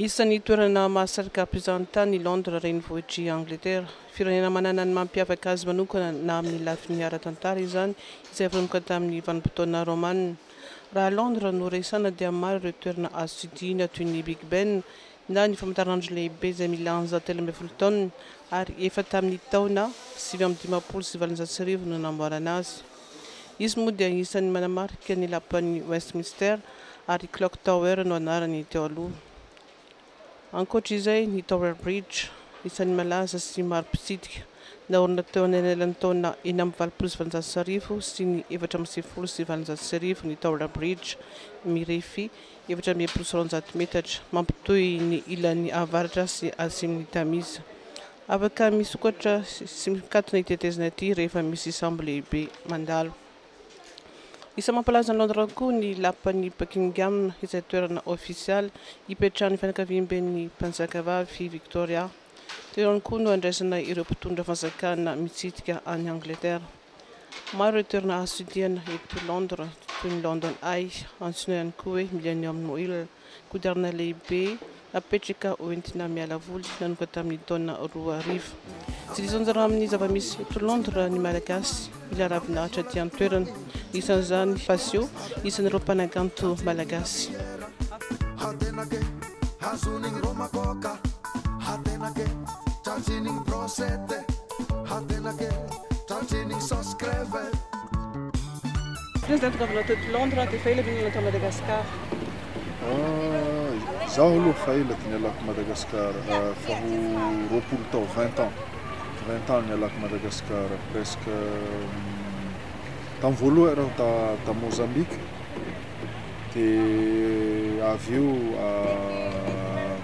Isan'ny toerana mahasarika mpizahatany i Londres, renivohitr'i Angletera. Firenena manana ny mampiavaka azy manokana na amin'ny lafiny ara-tantara izany, izay vonoka tamin'ny vanim-potoana romanina. Raha Londres no resahana dia maro ireo toerana azo tsidihina toy ny Big Ben na ny famantaranandro lehibe izay milanja 13 taonina ary efa tamin'ny taona 1859 no namboarana azy. Izy moa dia isan'ny manamarika ny lapan'ny Westminster ary Clock Tower no anarany teo aloha. Ankoatra izay, ny Tower Bridge, isan'ny malaza sy maro mpitsidika, naorina teo anelanelan'ny taona 1886 sy ny 1894 ny Tower Bridge, mirefy 264 metatra, mampitohy ny ilany avaratra sy atsimon'i Tamisa. Afaka misokatra sy mikatona ity tetezana ity rehefa misy sambo lehibe mandalo. Isan'ny mampalaza an'i Londres koa ny lapan'i Buckingham, izay toerana ofisialy ipetrahan'ny fianakaviamben'ny mpanjakavavy Victoria. Teo ihany koa no andraisana ireo mpitondra fanjakana mitsidika any Angletera. Maro ireo toerana azo tsidihana eto Londres, toy ny London Eye, antsoina ihany koa hoe Millennium Wheel, kodiarana lehibe napetraka hoentina miala voly nanomboka tamin'ny taona 2000. Tsy diso anjara amin'ny zava-misy eto Londres ny Malagasy mila ravinahitra aty an-toerana. Isan'izany Pasio, isan'ireo mpanakanto malagasy. Inona izany tongavanao teto Londres dia efa ela ve no natao Madagascar? Zaho aloha fa ela ty nialako Madagascar, fa ho 20 tao, 20 ans, 20 ans nialako Madagascar, presque tamin'ny voalohany raho ta Mozambique, de avy eo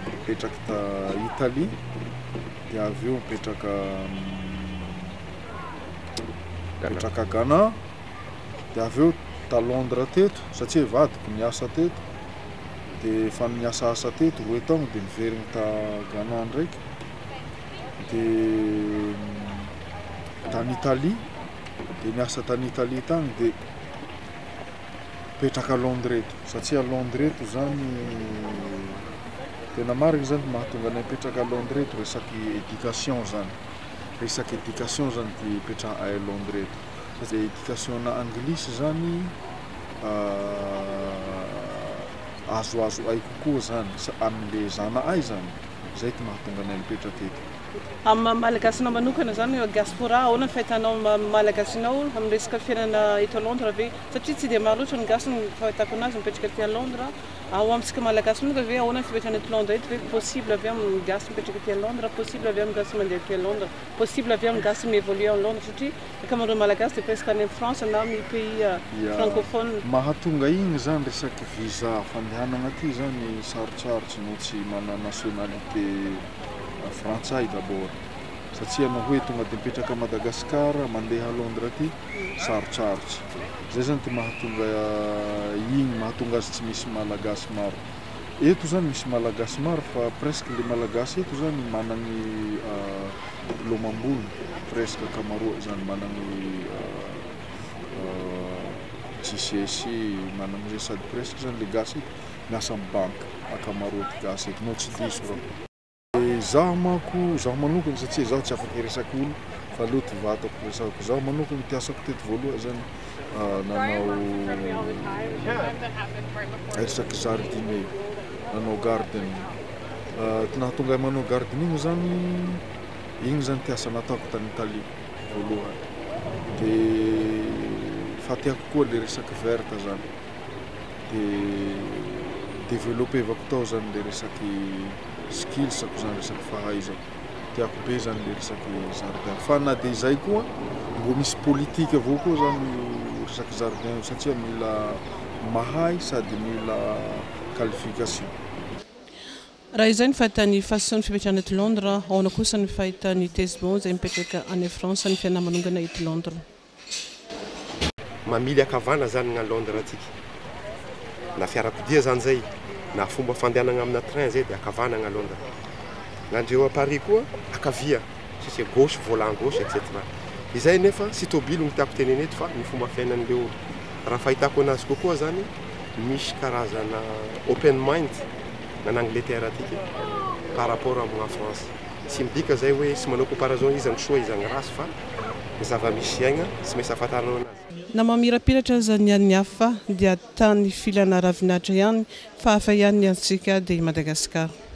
nipetraky ta Italie, de avy eo nipetraka Ghana, de avy eo ta Londres teto satria vadiko niasa teto, de efa niasaasa teto 2 taogno de niverigny ta Ghana ndraiky, de tany Italie, de niasa tany Italie tagny de mipetraka Londres eto satria Londres eto zany tena marigny zany mahatonga anay mipetraka Londres eto resaky éducation zany, resaky éducation zany ty ipetrahanay Londres eto, satria éducation-na anglisy zany azoazo ay kokoa zany amle zanakay zany, zay ty mahatonga anay mipetraka eto. Amin'ny maha Malagasy anao manokana zany diaspora, ahoana ny fahitanao Malagasy anao amin'ny resaka fiainana eto Londres ve? Satria tsy dia maro loatra ny gasy ny fahitako anazy mipetraka aty Londres. Ao amintsika Malagasy manokana ve ahoana ny fipetrahana eto Londres eto ve? Possible ve amin'ny gasy mipetraka aty Londres? Possible ve amin'ny gasy mandeha aty Londres? Possible ve amin'ny gasy mi-évoluer en Londres? Satria ankamaroan'ny Malagasy dia presque any France na amin'ny pays francophone. Mahatonga igny zany resaky visa fandehanana aty zany sarotsarotsy no tsy mana nationalité frantsay d'abord, satria anao hoe tonga de mipetraka Madagascar mandeha Londres aty sarotsarotsy, zay zany ty mahatonga igny mahatonga azy tsy misy Malagasy maro eto zany. Misy Malagasy maro fa presque le Malagasy eto zany managny diplôme ambony, presque ankamaroa zany managny GCSE, managny zay, sady presque zany le gasy eto miasa amy banque ankamaroa ty gasy eto, no tsy diso raho. Zaho manko, zaho manokana, satria zaho tsy afaky hiresaky olo fa aleo ty vatako resahako. Zaho manokana ty asako teto voalohany zany nanao resaky jardinier, nanao gardening. Ty nahatonga ahy manao gardening zany, igny zany ty asa nataoko tany Italie voalohany, de fa tiako koa le resaky verte zany, de développevako tao zany le resaky skills-ako zany, resaky fahaizako, tiako be zany le resaky jardin. Fa na de izay koa mbo misy politique avao koa zany io resaky jardin io, satria mila mahay sady mila qualification. Raha izay ny fahitan'ny fahasoan'ny fipetrahana eto Londres, ahoana kosa ny fahitan'ny Tesmo izay mipetraka any France ny fiainana manokana eto Londres? Mamily ankavana zany ny Londres atsika, na fiarakodia zany zay na fomba fandehanana amina train zay dia ankavana ny Londres. Nandreo à Paris koa akavia, satria gauche, volant gauche, etc. Izay nefa sy tobily no tiako tenena eto fa ny fomba fiainan'ireo olo. Raha fahitako anazy kokoa zany misy karazana open mind. Gn'an'Angleterre atiky par rapport amina France. Tsy midika zay hoe sy manao comparaison iza ny soa, iza ny ratsy, fa ny zava-misy aigna tsy maintsy ahafantaranao anazy. Na mamirapiratra aza ny an'ny hafa dia tany filana ravinahitra ihany fa hafa ihany ny antsika, dia i Madagasikara.